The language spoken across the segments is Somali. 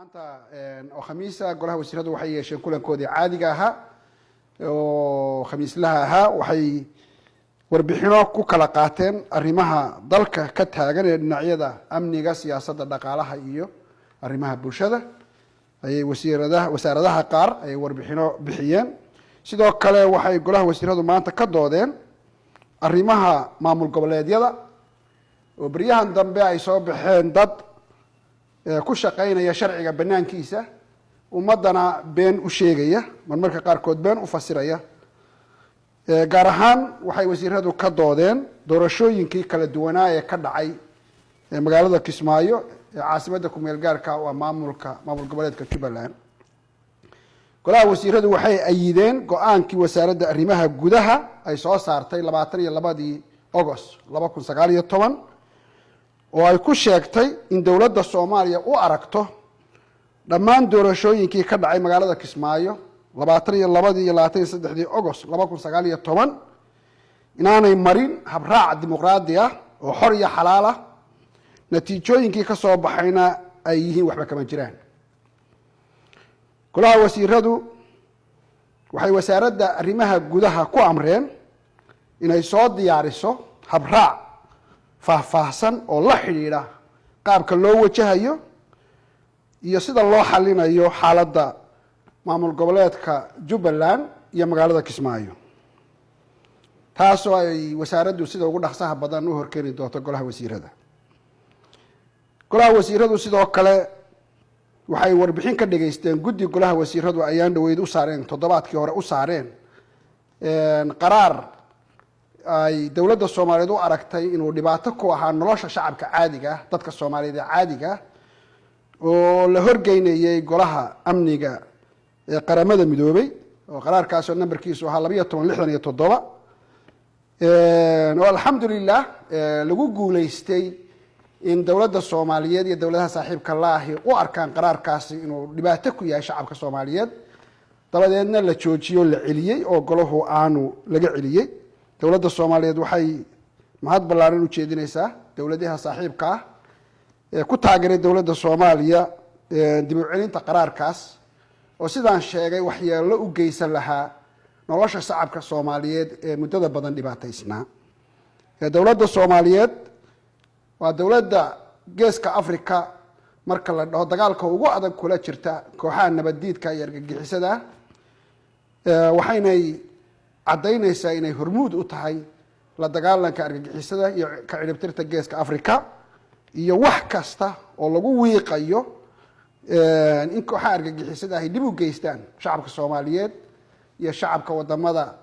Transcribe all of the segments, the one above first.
Maanta oo Khamiisa golaha wasiiradu waxay yeesheen kulankoodii caadiga ahaa oo khamiislaha ahaa. Waxay warbixino ku kala qaateen arrimaha dalka ka taagan ee dhinacyada amniga, siyaasadda, dhaqaalaha iyo arrimaha bulshada. Ayay wasiiradaha wasaaradaha qaar ayay warbixino bixiyeen. Sidoo kale waxay golaha wasiiradu maanta ka doodeen arrimaha maamul goboleedyada, oo beryahan dambe ay soo baxeen dad ku shaqaynaya sharciga banaankiisa, ummaddana been u sheegaya, marmarka qaarkood been u fasiraya. Gaar ahaan waxay wasiiradu ka doodeen doorashooyinkii kala duwanaa ee ka dhacay magaalada Kismaayo ee caasimadda kumeel gaarka waa maamulka maamul goboleedka Jubbaland. Golaha wasiiradu waxay ayideen go-aankii Wasaaradda Arrimaha Gudaha ay soo saartay 22-dii Agost 2019, oo ay ku sheegtay in dowladda Soomaaliya u aragto dhammaan doorashooyinkii ka dhacay magaalada Kismaayo 22-dii iyo 23-dii Agost 2019 inaanay marin habraac dimuqraadi ah oo xor iyo xalaal ah, natiijooyinkii ka soo baxayna ay yihiin waxba kama jiraan. Golaha wasiiradu waxay Wasaaradda Arrimaha Gudaha ku amreen inay soo diyaariso habraac faahfaahsan oo la xidhiidha qaabka loo wajahayo iyo sida loo xalinayo xaaladda maamul goboleedka Jubbaland iyo magaalada Kismaayo, taasoo ay wasaaraddu sida ugu dhaqsaha badan u horkeeni doonto golaha wasiirada. Golaha wasiiradu sidoo kale waxay warbixin ka dhageysteen guddi golaha wasiiradu ayaan dhaweyd u saareen, toddobaadkii hore u saareen, qaraar ay dowladda Soomaaliyeed u aragtay inuu dhibaato ku ahaa nolosha shacabka caadiga ah, dadka Soomaaliyeed ee caadiga ah, oo la horgeynayay Golaha Amniga ee Qaramada Midoobey, oo qaraarkaasoo nambarkiisu ahaa 1267, oo alxamdulilah lagu guuleystay in dowladda Soomaaliyeed iyo dowladaha saaxiibka laahi u arkaan qaraarkaasi inuu dhibaato ku yahay shacabka Soomaaliyeed, dabadeedna la joojiyo, la celiyey oo golahu aanu laga celiyey. Dowladda Soomaaliyeed waxay mahad ballaaran u jeedinaysaa dowladaha saaxiibka ah ee ku taageeray dowladda Soomaaliya dib u celinta qaraarkaas, oo sidaan sheegay waxyeello u geysan lahaa nolosha shacabka Soomaaliyeed ee muddada badan dhibaataysnaa. Dowladda Soomaaliyeed waa dowladda Geeska Africa marka la dhaho dagaalka ugu adag kula jirta kooxaha nabaddiidka iyo argagixisada, waxaynay caddaynaysaa inay hormuud u tahay la dagaalanka argagixisada iyo ka ciribtirta Geeska Africa iyo wax kasta oo lagu wiiqayo in kooxaha argagixisada ay dhib u geystaan shacabka Soomaaliyeed iyo shacabka wadamada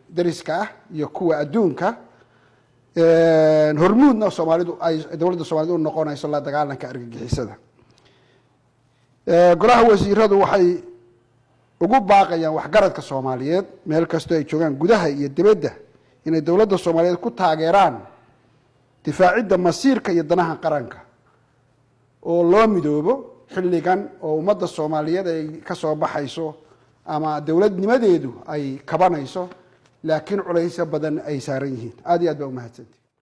dariska ah iyo kuwa adduunka. Hormuudna Soomaalidu ay dowladda Soomaaliyed u noqonayso la dagaalanka argagixisada. Golaha wasiiradu waxay ugu baaqayaan waxgaradka Soomaaliyeed meel kastoo ay joogaan, gudaha iyo dibadda, inay dowladda Soomaaliyeed ku taageeraan difaacidda masiirka iyo danaha qaranka, oo loo midoobo xilligan oo ummadda Soomaaliyeed ay ka soo baxayso ama dowladnimadeedu ay kabanayso, laakiin culaysyo badan ay saaran yihiin. Aad iyo aad baa umahadsanti.